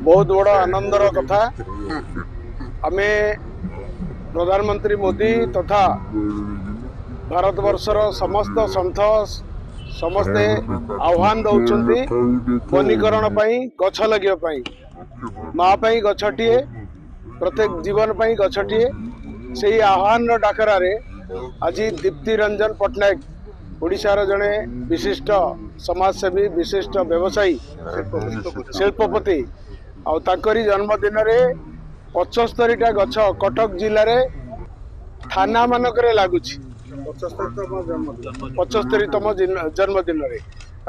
ବହୁତ ବଡ଼ ଆନନ୍ଦର କଥା। ଆମେ ପ୍ରଧାନମନ୍ତ୍ରୀ ମୋଦି ତଥା ଭାରତବର୍ଷର ସମସ୍ତ ସନ୍ଥ ସମସ୍ତେ ଆହ୍ୱାନ ଦେଉଛନ୍ତି ବନୀକରଣ ପାଇଁ, ଗଛ ଲଗେଇବା ପାଇଁ। ମା ପାଇଁ ଗଛଟିଏ, ପ୍ରତ୍ୟେକ ଜୀବନ ପାଇଁ ଗଛଟିଏ। ସେଇ ଆହ୍ୱାନର ଡାକରାରେ ଆଜି ଦୀପ୍ତି ରଞ୍ଜନ ପଟ୍ଟନାୟକ, ଓଡ଼ିଶାର ଜଣେ ବିଶିଷ୍ଟ ସମାଜସେବୀ, ବିଶିଷ୍ଟ ବ୍ୟବସାୟୀ, ଶିଳ୍ପପତି, ଆଉ ତାଙ୍କରି ଜନ୍ମଦିନରେ 75ଟା ଗଛ କଟକ ଜିଲ୍ଲାରେ ଥାନାମାନଙ୍କରେ ଲାଗୁଛି। 75ତମ ଜନ୍ମଦିନରେ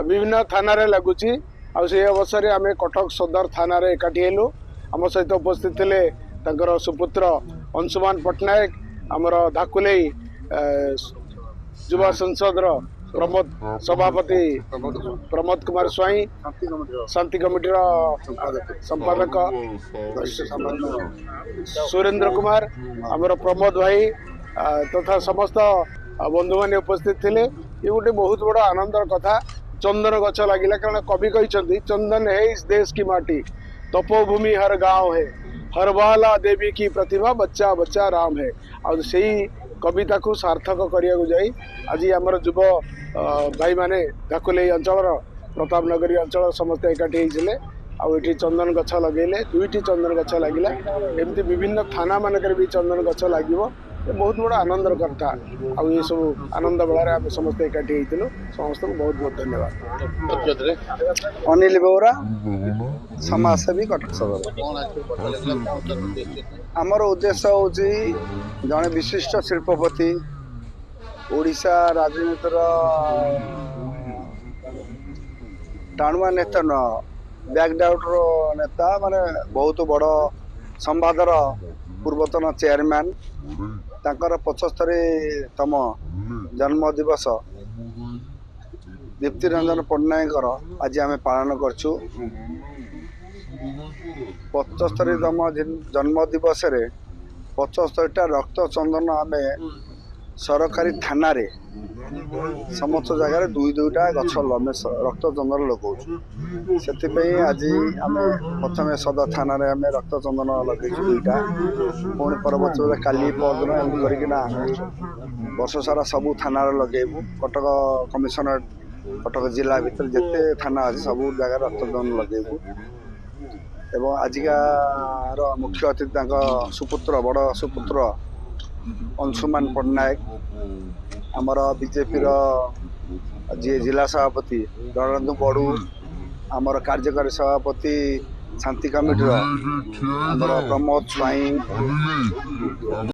ବିଭିନ୍ନ ଥାନାରେ ଲାଗୁଛି। ଆଉ ସେଇ ଅବସରରେ ଆମେ କଟକ ସଦର ଥାନାରେ ଏକାଠି ହେଲୁ। ଆମ ସହିତ ଉପସ୍ଥିତ ଥିଲେ ତାଙ୍କର ସୁପୁତ୍ର ଅଂଶୁମାନ ପଟ୍ଟନାୟକ, ଆମର ଧାକୁଲେଇ ଯୁବ ସଂସଦର ପ୍ରମୋଦ ସଭାପତି ପ୍ରମୋଦ କୁମାର ସ୍ୱାଇଁ, ଶାନ୍ତି କମିଟିର ସମ୍ପାଦକ ସୁରେନ୍ଦ୍ର କୁମାର, ଆମର ପ୍ରମୋଦ ଭାଇ ତଥା ସମସ୍ତ ବନ୍ଧୁମାନେ ଉପସ୍ଥିତ ଥିଲେ। ଇଏ ଗୋଟେ ବହୁତ ବଡ଼ ଆନନ୍ଦର କଥା। ଚନ୍ଦନ ଗଛ ଲାଗିଲା, କାରଣ କବି କହିଛନ୍ତି, ଚନ୍ଦନ ହେ ଇସ୍ ଦେଶ କି ମାଟି, ତପୋଭୂମି ହର ଗାଁव ହେ, ହର ବାଲା ଦେବୀ କି ପ୍ରତିଭା, ବଚ୍ଚା ବଚ୍ଚା ରାମ ହେ। ଆଉ ସେଇ କବିତାକୁ ସାର୍ଥକ କରିବାକୁ ଯାଇ ଆଜି ଆମର ଯୁବ ଭାଇମାନେ ଧାକୁଲେଇ ଅଞ୍ଚଳର, ପ୍ରତାପ ନଗରୀ ଅଞ୍ଚଳ ସମସ୍ତେ ଏକାଠି ହେଇଥିଲେ ଆଉ ଏଠି ଚନ୍ଦନ ଗଛ ଲଗେଇଲେ। 2ଟି ଚନ୍ଦନ ଗଛ ଲାଗିଲା। ଏମିତି ବିଭିନ୍ନ ଥାନା ମାନଙ୍କରେ ବି ଚନ୍ଦନ ଗଛ ଲାଗିବ। ଏ ବହୁତ ବଡ଼ ଆନନ୍ଦର କଥା। ଆଉ ଏସବୁ ଆନନ୍ଦ ବେଳାରେ ଆମେ ସମସ୍ତେ ଏକାଠି ହେଇଥିଲୁ। ସମସ୍ତଙ୍କୁ ବହୁତ ବହୁତ ଧନ୍ୟବାଦ। ଅନିଲ ବେଉରା, ସମାଜସେବୀ, କଟକ ସଦର। ଆମର ଉଦ୍ଦେଶ୍ୟ ହେଉଛି ଜଣେ ବିଶିଷ୍ଟ ଶିଳ୍ପପତି, ଓଡ଼ିଶା ରାଜନୀତିର ଟାଣୁଆ ନେତା ନୁହଁ, ବ୍ୟାକଡାଉଟର ନେତା, ମାନେ ବହୁତ ବଡ଼ ସମ୍ବାଦର ପୂର୍ବତନ ଚେୟାରମ୍ୟାନ୍, ତାଙ୍କର 75ତମ ଜନ୍ମ ଦିବସ ଦୀପ୍ତି ରଞ୍ଜନ ପଟ୍ଟନାୟକଙ୍କର ଆଜି ଆମେ ପାଳନ କରିଛୁ। 75ତମ ଜନ୍ମ ଦିବସରେ 75ଟା ରକ୍ତ ଚନ୍ଦନ ଆମେ ସରକାରୀ ଥାନାରେ ସମସ୍ତ ଜାଗାରେ 2 2ଟା ଗଛ ଆମେ ରକ୍ତ ଚନ୍ଦନ ଲଗାଉଛୁ। ସେଥିପାଇଁ ଆଜି ଆମେ ପ୍ରଥମେ ସଦର ଥାନାରେ ଆମେ ରକ୍ତ ଚନ୍ଦନ ଲଗେଇଛୁ 2ଟା। ପୁଣି ପରବର୍ତ୍ତୀ କାଲି ପରଦିନ ଏମିତି କରିକିନା ବର୍ଷ ସାରା ସବୁ ଥାନାରେ ଲଗେଇବୁ। କଟକ କମିଶନର, କଟକ ଜିଲ୍ଲା ଭିତରେ ଯେତେ ଥାନା ଅଛି ସବୁ ଜାଗାରେ ରକ୍ତ ଚନ୍ଦନ ଲଗେଇବୁ। ଏବଂ ଆଜିକାର ମୁଖ୍ୟ ଅତିଥି ତାଙ୍କ ସୁପୁତ୍ର, ବଡ଼ ସୁପୁତ୍ର ଅଂଶୁମାନ ପଟ୍ଟନାୟକ, ଆମର ବିଜେପିର ଯିଏ ଜିଲ୍ଲା ସଭାପତି ରଣନ୍ଦ ବଡ଼ୁ, ଆମର କାର୍ଯ୍ୟକାରୀ ସଭାପତି ଶାନ୍ତି କମିଟିର ଆମର ପ୍ରମୋଦ ସ୍ୱାଇଁ।